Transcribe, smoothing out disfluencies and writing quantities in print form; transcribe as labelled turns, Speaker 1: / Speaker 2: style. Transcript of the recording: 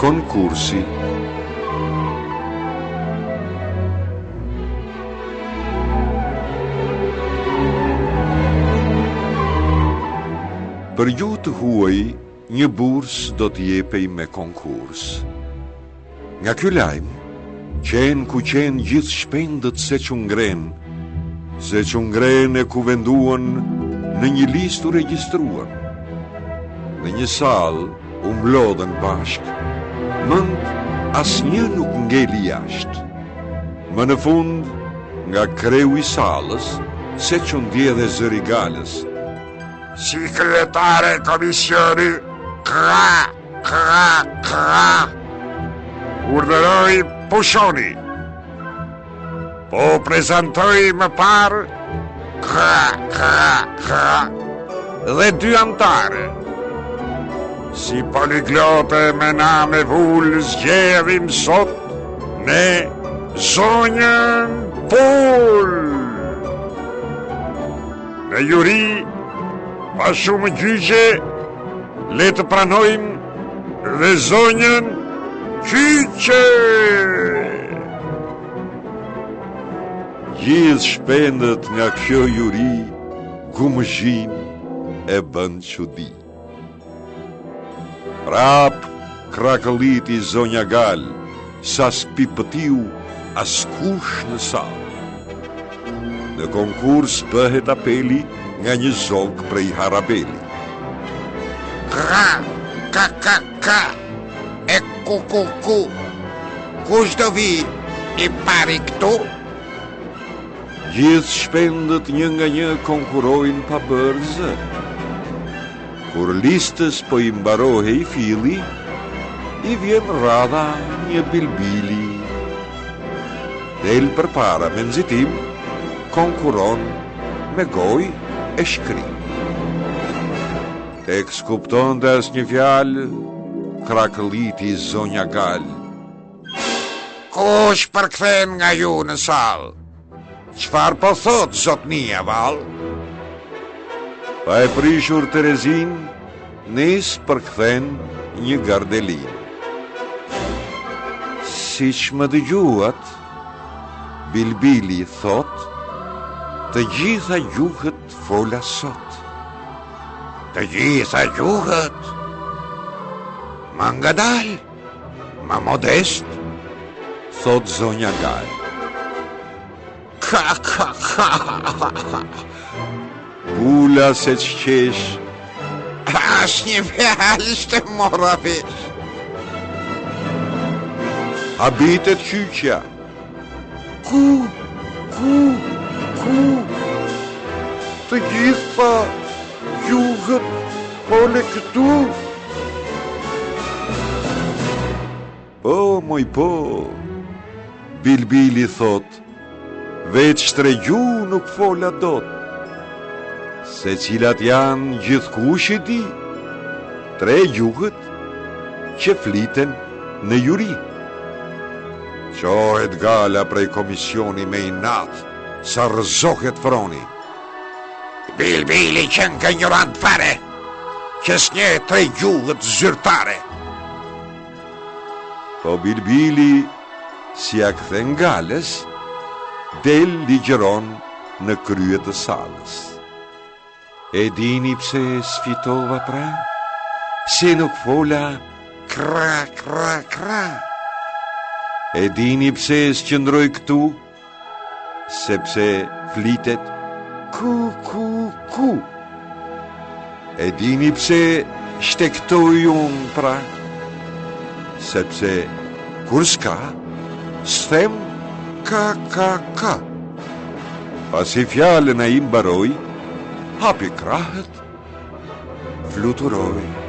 Speaker 1: Konkursi. Për gjuhë të huaj, një bursë do të jepej me konkurs. Nga ky lajm, qenë ku qenë gjithë shpendët seç u ngrenë, seç u ngrenë e kuvenduan, në një listë u regjistruan. Në një sallë u mblodhën bashkë, mend asnjë nuk ngeli jashtë. Më në fund, nga kreu i sallës, seç u ndje dhe zëri i Galës.
Speaker 2: Si kryetare komisioni, kra! Kra, kra. Urdhëroj pushoni. Po prezantoj më parë kra, kra, kra dhe dy anëtare. Si poliglote me nam e vulë zgjedhim sot ne zonjën Pulë. Në juri, pa shumë gjyqe, Le të pranojmë dhe zonjën Qyqe!
Speaker 1: Gjithë shpendët nga kjo juri gumëzhinë e bënë çudi. Prapë krakëlliti zonja Galë, sa s'pipëtiu askush në sallë. Në konkurs bëhet apeli nga një zog prej harabeli.
Speaker 2: Kra, ka, ka, ka, e ku, ku, ku, kush do vijë i pari këtu?
Speaker 1: Gjithë shpendët një nga një konkurrojnë pa bërë zë. Kur listës po i mbarohej filli, i vjen radha një bilbili. Del përpara me nxitim, konkurron me gojë e shkrim. Tek s'kuptonte asnjë fjalë, krakëlliti zonja Galë.
Speaker 2: Kush përkthen nga ju në sallë? Çfarë po thotë zotnia vallë?
Speaker 1: Pa e prishur terezinë, nis përkthen një gardelinë. Siç më dëgjuat, Bilbili thotë, të gjitha gjuhët fola sot.
Speaker 2: Të gjitha gjuhët? Më ngadalë, më modest,
Speaker 1: thotë zonja Galë.
Speaker 2: Ka, ka, ka,
Speaker 1: Pula seç qesh.
Speaker 2: Asnjë fjalë s'të mora vesh.
Speaker 1: Habitet qyqja. Ku, ku, ku, të gjitha gjuhët fole këtu. Po, moj po, Bilbili thotë, veç tre gjuhë nuk fola dot, se cilat janë gjithkush i di, tre gjuhët që fliten në juri. Çohet Gala prej komisioni me inat, sa rrëzohet froni.
Speaker 2: Bilbili qenka injorant fare, që s'njeh tre gjuhët zyrtare.
Speaker 1: Po Bilbili si ia kthen Galës, del ligjëron në krye të sallës. E dini pse s'fitova pra? Se nuk fola
Speaker 2: kra kra kra.
Speaker 1: E dini pse s'qëndroj këtu? Sepse flitet ku ku ku. E dini pse shtegtoj unë pra? Sepse kur s'ka, s'them ka ka ka. Pasi fjalën ai mbaroi, hapi krahët, fluturoi.